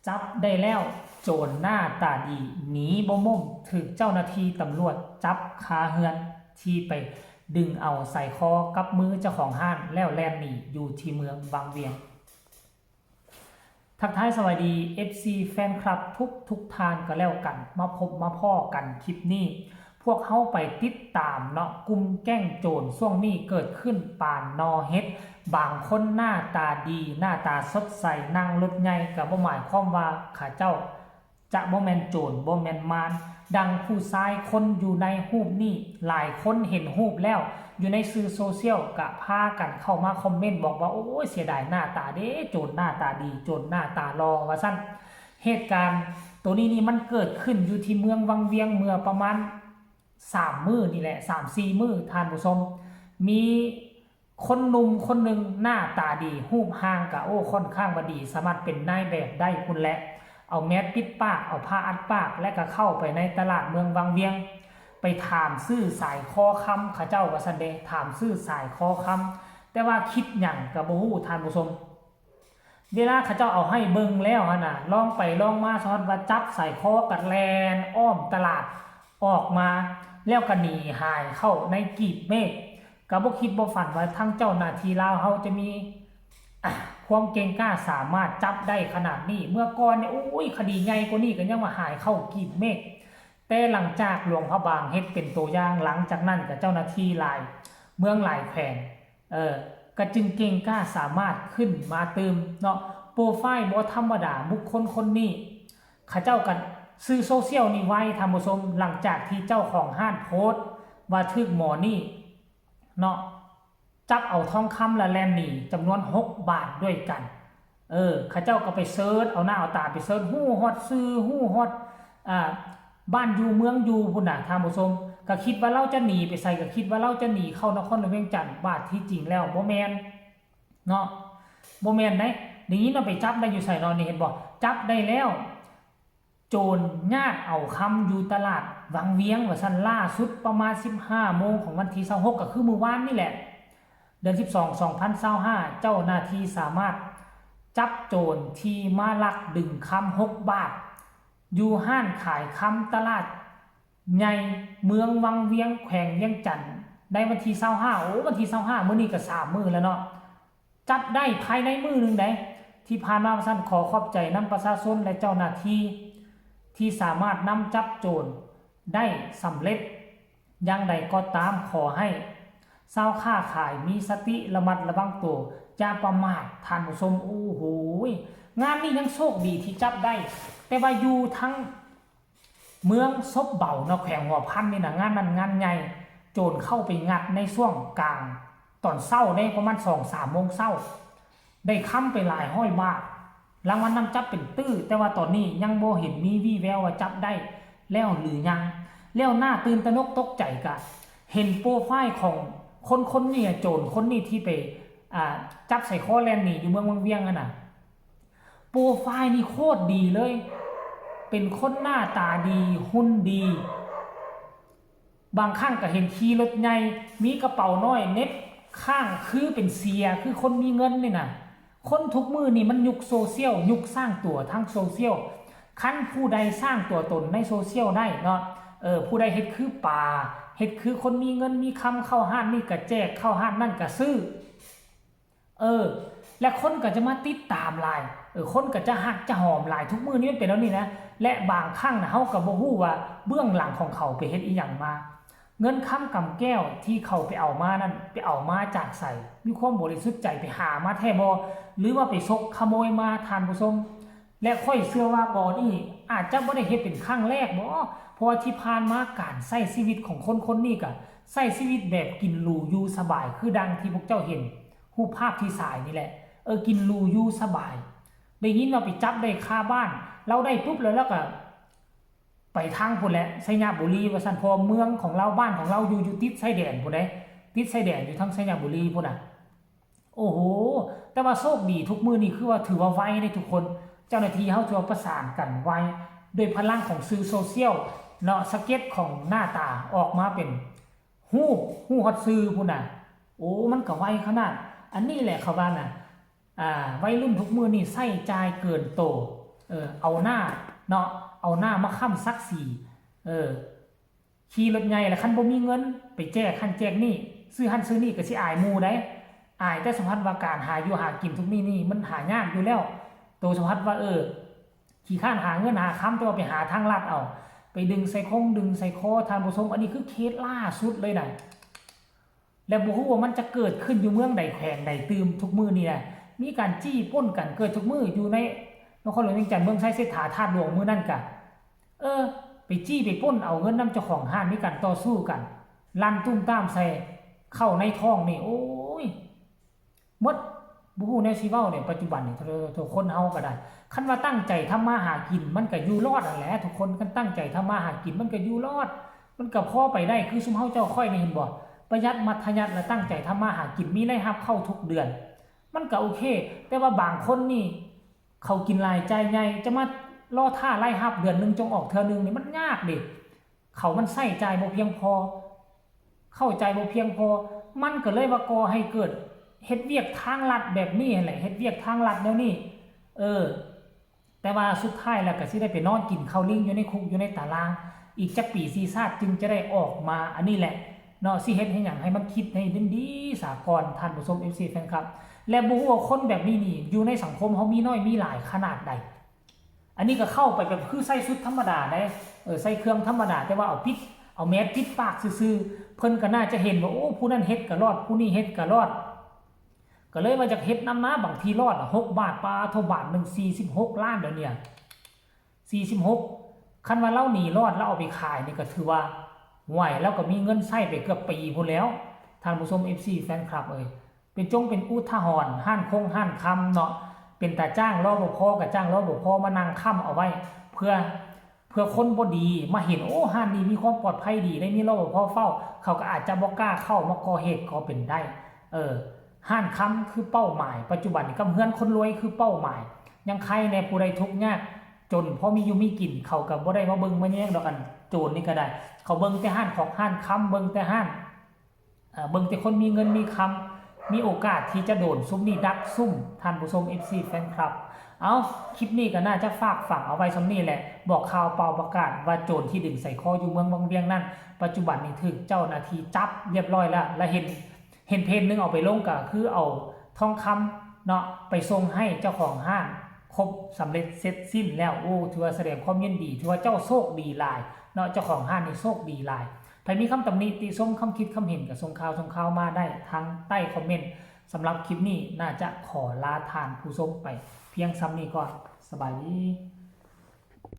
ຈັບໄດ້ແລ້ວ ໂຈນໜ້າຕາດີ ໜີບໍ່ມົ້ມ ຖືກເຈົ້າໜ້າທີ່ຕຳຫຼວດຈັບຄາເຮືອນ ທີ່ໄປດຶງເອົາສາຍຄໍກັບມືເຈົ້າຂອງຮ້ານ ແລ້ວແລ່ນໜີຢູ່ທີ່ເມືອງວັງວຽງ. ທັກທາຍສະບາຍດີ ເອັຟຊີ ແຟນຄລັບທຸກໆທ່ານກໍແລ້ວກັນ, ມາພົບມາພໍ້ກັນຄລິບນີ້ ພວກເຮົາໄປຕິດຕາມເນາະ ກຸ່ມແກ້ງໂຈນຊ່ວງນີ້ເກີດຂຶ້ນປານໜໍ່ເຫັດ. ບາງຄົນໜ້າຕາດີ ໜ້າຕາສົດໃສ ນັ່ງລົດໃຫຍ່ ກໍບໍ່ໝາຍຄວາມວ່າເຂົາເຈົ້າຈະບໍ່ແມ່ນໂຈນ ບໍ່ແມ່ນມານ. ດັ່ງຜູ້ຊາຍຄົນຢູ່ໃນຮູບນີ້ ຫຼາຍຄົນເຫັນຮູບແລ້ວ ຢູ່ໃນສື່ໂຊຊຽວ ກະພາກັນເຂົ້າມາຄອມເມັນບອກວ່າ ໂອ້ຍ ເສຍດາຍໜ້າຕາເດ້ ໂຈນໜ້າຕາດີ ໂຈນໜ້າຕາຫຼໍ່ ວ່າຊັ້ນ. ເຫດການໂຕນີ້ນີ້ ມັນເກີດຂຶ້ນຢູ່ທີ່ເມືອງວັງວຽງເມື່ອປະມານສາມມື້ນີ້ແຫຼະ ສາມສີ່ມື້ ທ່ານຜູ້ຊົມ. ມີຄົນໜຸ່ມຄົນໜຶ່ງໜ້າຕາດີ ຮູບຮ່າງກະ ໂອ້ ຂ້ອນຂ້າງວ່າດີ ສາມາດເປັນນາຍແບບໄດ້ພຸ້ນແຫຼະ. ເອົາແມສປິດປາກ ເອົາຜ້າອັດປາກ ແລະກະເຂົ້າໄປໃນຕະຫຼາດເມືອງວັງວຽງ ໄປຖາມຊື້ສາຍຄໍຄຳເຂົາເຈົ້າວ່າຊັ້ນເດ ຖາມຊື້ສາຍຄໍຄຳ. ແຕ່ວ່າຄິດຫຍັງກະບໍ່ຮູ້ ທ່ານຜູ້ຊົມ. ເວລາເຂົາເຈົ້າເອົາໃຫ້ເບິ່ງແລ້ວຫັ້ນນະ ລອງໄປລອງມາ ຊອດວ່າຈັບສາຍຄໍກັນແລ່ນອ້ອມຕະຫຼາດອອກມາ ແລ້ວກໍໜີຫາຍເຂົ້າໃນກີບເມກ. ກໍບໍ່ຄິດບໍ່ຝັນວ່າທາງເຈົ້າໜ້າທີ່ລາວເຮົາຈະມີ ອາ ຄວາມເກັ່ງກ້າສາມາດຈັບໄດ້ຂະໜາດນີ້. ເມື່ອກ່ອນນີ້ ໂອ້ຍ ຄະດີໃຫຍ່ກວ່ານີ້ກໍຍັງວ່າຫາຍເຂົ້າກີບເມກ. ແຕ່ຫຼັງຈາກຫຼວງພະບາງເຮັດເປັນຕົວຢ່າງ ຫຼັງຈາກນັ້ນກໍເຈົ້າໜ້າທີ່ຫຼາຍເມືອງຫຼາຍແຂວງ ເອີ ກໍຈຶ່ງເກັ່ງກ້າສາມາດຂຶ້ນມາຕື່ມເນາະ. ໂປຣໄຟລ໌ບໍ່ທຳມະດາ ບຸກຄົນຄົນນີ້ ເຂົາເຈົ້າກໍ ສື່ໂຊຊຽວນີ້ໄວ ທ່ານຜູ້ຊົມ. ຫຼັງຈາກທີ່ເຈົ້າຂອງຮ້ານໂພສວ່າຖືກໝໍນີ້ເນາະ ຈັບເອົາທອງຄຳ ແລະແລ່ນໜີ ຈຳນວນຫົກບາດດ້ວຍກັນ. ເອີ ເຂົາເຈົ້າກໍໄປເສີດເອົາໜ້າເອົາຕາ ໄປເສີດ ຮູ້ຮອດຊື່ ຮູ້ຮອດ ອ່າ ບ້ານຢູ່ເມືອງຢູ່ພຸ້ນນະ ທ່ານຜູ້ຊົມ. ກໍຄິດວ່າລາວຈະໜີໄປໃສ ກໍຄິດວ່າລາວຈະໜີເຂົ້ານະຄອນຫຼວງວຽງຈັນ ບາດທີ່ຈິງແລ້ວບໍ່ແມ່ນເນາະ ບໍ່ແມ່ນໃດ. ໄດ້ຍິນວ່າໄປຈັບໄດ້ຢູ່ໃສເນາະ ນີ້ເຫັນບໍ່ ຈັບໄດ້ແລ້ວ. ໂຈນຍາດເອົາຄຳຢູ່ຕະຫຼາດວັງວຽງວ່າຊັ້ນ. ລ່າສຸດປະມານສິບຫ້າໂມງຂອງວັນທີຊາວຫົກ ກໍຄືມື້ວານນີ້ແຫຼະ ເດືອນສິບສອງ ສອງພັນຊາວຫ້າ ເຈົ້າໜ້າທີ່ສາມາດຈັບໂຈນທີ່ມາລັກດຶງຄຳຫົກບາດ ຢູ່ຮ້ານຂາຍຄຳຕະຫຼາດໃຫຍ່ເມືອງວັງວຽງ ແຂວງວຽງຈັນ ໃນວັນທີຊາວຫ້າ. ໂອ້ ວັນທີຊາວຫ້າ ມື້ນີ້ກໍສາມມື້ແລ້ວເນາະ. ຈັບໄດ້ພາຍໃນມື້ໜຶ່ງໃດ໋ ທີ່ຜ່ານມາວ່າຊັ້ນ. ຂໍຂອບໃຈນຳປະຊາຊົນ ແລະ ເຈົ້າໜ້າທີ່ ທີ່ສາມາດນຳຈັບໂຈນໄດ້ສຳເລັດ. ຢ່າງໃດກໍຕາມ ຂໍໃຫ້ຊາວຄ້າຂາຍມີສະຕິ ລະມັດລະວັງໂຕ ຢ່າປະໝາດ ທ່ານຜູ້ຊົມ. ໂອ້ໂຫ ງານນີ້ຍັງໂຊກດີທີ່ຈັບໄດ້ ແຕ່ວ່າຢູ່ທາງ ເມືອງສົບເບົາເນາະ ແຂວງຫົວພັນນີ້ນະ ງານນັ້ນງານໃຫຍ່ ໂຈນເຂົ້າໄປງັດໃນຊ່ວງກາງຕອນເຊົ້າເດ້ ປະມານສອງສາມໂມງເຊົ້າ ໄດ້ຄຳໄປຫຼາຍຮ້ອຍບາດ ລາງວັນນຳຈັບເປັນຕື້. ແຕ່ວ່າຕອນນີ້ຍັງບໍ່ເຫັນມີວີ່ແວວວ່າຈັບໄດ້ແລ້ວຫຼືຍັງ. ແລ້ວໜ້າຕື່ນຕະໜົກຕົກໃຈກະເຫັນໂປຣໄຟລ໌ຂອງຄົນຄົນນີ້ ໂຈນຄົນນີ້ທີ່ໄປ ອ່າ ຈັບໃສ່ຄໍແລ່ນໜີຢູ່ເມືອງວັງວຽງຫັ້ນນະ ໂປຣໄຟລ໌ນີ້ໂຄດດີເລີຍ ເປັນຄົນໜ້າຕາດີ ຫຸ່ນດີ ບາງຄັ້ງກໍເຫັນຂີ່ລົດໃຫຍ່ ມີກະເປົານ້ອຍເໜັບຂ້າງ ຄືເປັນເຊຍ ຄືຄົນມີເງິນນີ້ນະ. ຄົນທຸກມື້ນີ້ມັນຍຸກໂຊຊຽວ ຍຸກສ້າງຕົວທາງໂຊຊຽວ. ຄັນຜູ້ໃດສ້າງຕົວຕົນໃນໂຊຊຽວໄດ້ເນາະ ເອີ ຜູ້ໃດເຮັດຄືປາ ເຮັດຄືຄົນມີເງິນມີຄຳ ເຂົ້າຮ້ານນີ້ກະແຈກ ເຂົ້າຮ້ານນັ້ນກະຊື້ ເອີ ແລະ ຄົນກໍຈະມາຕິດຕາມຫຼາຍ ເອີ ຄົນກໍຈະຮັກຈະຫອມຫຼາຍ. ທຸກມື້ນີ້ມັນເປັນແນວນີ້ນະ ແລະ ບາງຄັ້ງນະ ເຮົາກໍບໍ່ຮູ້ວ່າເບື້ອງຫຼັງຂອງເຂົາໄປເຮັດອີ່ຫຍັງມາ. ເງິນຄຳກຳແກ້ວທີ່ເຂົາໄປເອົາມານັ້ນ ໄປເອົາມາຈາກໃສ? ມີຄວາມບໍລິສຸດໃຈໄປຫາມາແທ້ບໍ່? ຫຼືວ່າໄປສົກຂະໂມຍມາ ທ່ານຜູ້ຊົມ? ແລະ ຂ້ອຍເຊື່ອວ່າໝໍນີ້ອາດຈະບໍ່ໄດ້ເຮັດເປັນຄັ້ງແລກບໍ ເພາະວ່າທີ່ຜ່ານມາການໃຊ້ຊີວິດຂອງຄົນຄົນນີ້ກະໃຊ້ຊີວິດແບບກິນຫຼູຢູ່ສະບາຍ ຄືດັ່ງທີ່ພວກເຈົ້າເຫັນຮູບພາບທີ່ສາຍນີ້ແຫຼະ. ເອີ ກິນຫຼູຢູ່ສະບາຍ ໄດ້ຍິນວ່າໄປຈັບໄດ້ຄາບ້ານ ລາວໄດ້ປຸບແລ້ວ ລາວກະໄປທາງພຸ້ນແຫຼະ ໄຊຍະບູລີວ່າຊັ້ນ ເພາະວ່າເມືອງຂອງລາວ ບ້ານຂອງລາວຢູ່ ຢູ່ຕິດຊາຍແດນພຸ້ນເດ້ ຕິດຊາຍແດນຢູ່ທາງໄຊຍະບູລີພຸ້ນນະ. ໂອ້ໂຫ ແຕ່ວ່າໂຊກດີທຸກມື້ນີ້ຄືວ່າຖືວ່າໄວເດ້ທຸກຄົນ ເຈົ້າໜ້າທີ່ເຮົາຖືວ່າປະສານກັນໄວ ດ້ວຍພະລັງຂອງສື່ໂຊຊຽວເນາະ ສະເກັດຂອງໜ້າຕາອອກມາເປັນຮູບ ຮູ້ຮອດຊື່ພຸ້ນນະ. ໂອ້ ມັນກະໄວຂະໜາດ ອັນນີ້ແຫຼະເຂົາວ່ານະ ອ່າ ໄວລຸ້ນທຸກມື້ນີ້ໃຊ້ຈ່າຍເກີນໂຕ ເອີ ເອົາໜ້າເນາະ ເອົາໜ້າມາຄ້ຳສັກສີ ເອີ ຂີ່ລົດໃຫຍ່ ແລ້ວຄັນບໍ່ມີເງິນໄປແຈກຫັ້ນແຈກນີ້ ຊື້ຫັ້ນຊື້ນີ້ ກໍຊິອາຍໝູ່ໃດ໋ ອາຍ. ແຕ່ສຳພັດວ່າການຫາຢູ່ຫາກິນທຸກມື້ນີ້ ມັນຫາຍາກຢູ່ແລ້ວ. ໂຕສຳພັດວ່າ ເອີ ຂີ້ຄ້ານຫາເງິນຫາຄຳ ແຕ່ວ່າໄປຫາທາງລັດເອົາ ໄປດຶງໃສ່ຄົງດຶງໃສ່ຄໍ. ທ່ານຜູ້ຊົມ ອັນນີ້ຄືເຄສລ່າສຸດເລີຍນະ ແລະ ບໍ່ຮູ້ວ່າມັນຈະເກີດຂຶ້ນຢູ່ເມືອງໃດແຂວງໃດຕື່ມ. ທຸກມື້ນີ້ນະ ມີການຈີ້ປົ້ນກັນເກີດທຸກມື້ຢູ່ໃນນະຄອນຫຼວງວຽງຈັນ ເມືອງໄຊເສດຖາ ທາດຫຼວງ. ມື້ນັ້ນກະ ເອີ ໄປຈີ້ໄປປົ້ນເອົາເງິນນຳເຈົ້າຂອງຮ້ານ ມີການຕໍ່ສູ້ກັນ ລັ່ນຕຸ້ມຕາມໃສ່ເຂົ້າໃນທ້ອງນີ້ ໂອ້ຍ ໝົດ ບໍ່ຮູ້ແນວຊິເວົ້າເດ. ປັດຈຸບັນນີ້ ທຸກຄົນເຮົາກໍໄດ້ ຄັນວ່າຕັ້ງໃຈທຳມາຫາກິນ ມັນກໍຢູ່ລອດຫັ້ນແຫຼະ. ທຸກຄົນຄັນຕັ້ງໃຈທຳມາຫາກິນ ມັນກໍຢູ່ລອດ ມັນກໍພໍໄປໄດ້. ຄືຊຸມເຮົາເຈົ້າຂ້ອຍນີ້ ເຫັນບໍ່ ປະຢັດມັດທະຍັດ ແລະ ຕັ້ງໃຈທຳມາຫາກິນ ມີລາຍຮັບເຂົ້າທຸກເດືອນ ມັນກໍໂອເຄ. ແຕ່ວ່າບາງຄົນນີ້ ເຂົາກິນຫຼາຍຈ່າຍໃຫຍ່ ຈະມາລໍຖ້າລາຍຮັບເດືອນໜຶ່ງຈັ່ງອອກເທື່ອໜຶ່ງນີ້ ມັນຍາກເດ. ເຂົາມັນໃຊ້ຈ່າຍບໍ່ພຽງພໍ ເຂົ້າໃຈບໍ່ພຽງພໍ ມັນກໍເລີຍວ່າກໍ່ໃຫ້ເກີດ ເຮັດວຽກທາງລັດແບບນີ້ຫັ້ນແຫຼະ ເຮັດວຽກທາງລັດແນວນີ້ ເອີ ແຕ່ວ່າສຸດທ້າຍແລ້ວກໍຊິໄດ້ໄປນອນກິນເຂົ້າລິງຢູ່ໃນຄຸກຢູ່ໃນຕາລາງ ອີກຈັກປີຊີຊາດຈຶ່ງຈະໄດ້ອອກມາ. ອັນນີ້ແຫຼະເນາະ ຊິເຮັດໃຫ້ຫຍັງ ໃຫ້ມັນຄິດໃຫ້ດີໆສາກ່ອນ ທ່ານຜູ້ຊົມ ເອັຟຊີ ແຟນຄລັບ. ແລະ ບໍ່ຮູ້ວ່າຄົນແບບນີ້ນີ້ ຢູ່ໃນສັງຄົມເຮົາມີນ້ອຍມີຫຼາຍຂະໜາດໃດ. ອັນນີ້ກໍເຂົ້າໄປແບບຄືໃສ່ຊຸດທຳມະດາເດ້ ເອີ ໃສ່ເຄື່ອງທຳມະດາ ແຕ່ວ່າເອົາປິດ ເອົາແມສປິດປາກຊື່ໆ ເພິ່ນກໍໜ້າຈະເຫັນວ່າ ໂອ້ ຜູ້ນັ້ນເຮັດກໍລອດ ຜູ້ນີ້ເຮັດກໍລອດ ກໍເລີຍວ່າຢາກເຮັດນຳນະ. ບາງທີລອດ ຫົກບາດ ປາໂທ ບາດໜຶ່ງສີ່ສິບຫົກລ້ານ ດຽວນີ້ ສີ່ສິບຫົກ ຄັນວ່າລາວໜີລອດ ລາວເອົາໄປຂາຍນີ້ ກໍຖືວ່າ ຫວຍ ລາວກໍມີເງິນໃຊ້ໄປເກືອບປີພຸ້ນແລ້ວ ທ່ານຜູ້ຊົມ ເອັຟຊີ ແຟນຄລັບເອີຍ. ເປັນຈົ່ງເປັນອຸທາຫອນ ຮ້ານຄົງຮ້ານຄຳເນາະ ເປັນຕາຈ້າງ ລປພ ກໍຈ້າງ ລປພ ມານັ່ງຄ້ຳເອົາໄວ້ ເພື່ອ ເພື່ອຄົນບໍ່ດີມາເຫັນ ໂອ້ ຮ້ານນີ້ມີຄວາມປອດໄພດີ ໄດ້ມີ ລປພ ເຝົ້າ ເຂົາກໍອາດຈະບໍ່ກ້າເຂົ້າມາກໍ່ເຫດກໍເປັນໄດ້. ເອີ ຮ້ານຄຳຄືເປົ້າໝາຍ ປັດຈຸບັນນີ້ ກັບເຮືອນຄົນລວຍຄືເປົ້າໝາຍ. ຍັງໄຄແດ່ ຜູ້ໃດທຸກຍາກຈົນ ພໍມີຢູ່ມີກິນ ເຂົາກໍບໍ່ໄດ້ມາເບິ່ງມາແຍງດອກ. ອັນໂຈນນີ້ກໍໄດ້ ເຂົາເບິ່ງແຕ່ຮ້ານຂອງຮ້ານຄຳ ເບິ່ງແຕ່ຮ້ານ ເອີ ເບິ່ງແຕ່ຄົນມີເງິນມີຄຳ ມີໂອກາດທີ່ຈະໂດນ. ຊຸມນີ້ດັກຊຸມ ທ່ານຜູ້ຊົມ ເອັຟຊີ ແຟນຄລັບ. ເອົ້າ ຄລິບນີ້ກໍໜ້າຈະຝາກຝັງເອົາໄວ້ສ່ຳນີ້ແຫຼະ ບອກຂ່າວເປົ່າປະກາດວ່າໂຈນທີ່ດຶງໄສ້ຄໍຢູ່ເມືອງວັງວຽງນັ້ນ ປັດຈຸບັນນີ້ຖືກເຈົ້າໜ້າທີ່ຈັບລຽບຮ້ອຍແລ້ວ ແລະ ເຫັນ ເຫັນເພຈໜຶ່ງເອົາໄປລົງ ກໍຄືເອົາທອງຄຳເນາະ ໄປສົ່ງໃຫ້ເຈົ້າຂອງຮ້ານຄົບສຳເລັດເສັດສິ້ນແລ້ວ. ໂອ້ ຖືວ່າສະແດງຄວາມຍິນດີ ຖືວ່າເຈົ້າໂຊກດີຫຼາຍເນາະ ເຈົ້າຂອງຮ້ານນີ້ໂຊກດີຫຼາຍ. ໃຜມີຄຳຕຳໜິຕິຊົມ ຄຳຄິດຄຳເຫັນ ກໍສົ່ງຂ່າວ ສົ່ງຂ່າວມາໄດ້ທາງໃຕ້ຄອມເມັນ. ສຳລັບຄລິບນີ້ໜ້າຈະຂໍລາທ່ານຜູ້ຊົມໄປພຽງສ່ຳນີ້ກ່ອນ. ສະບາຍດີ.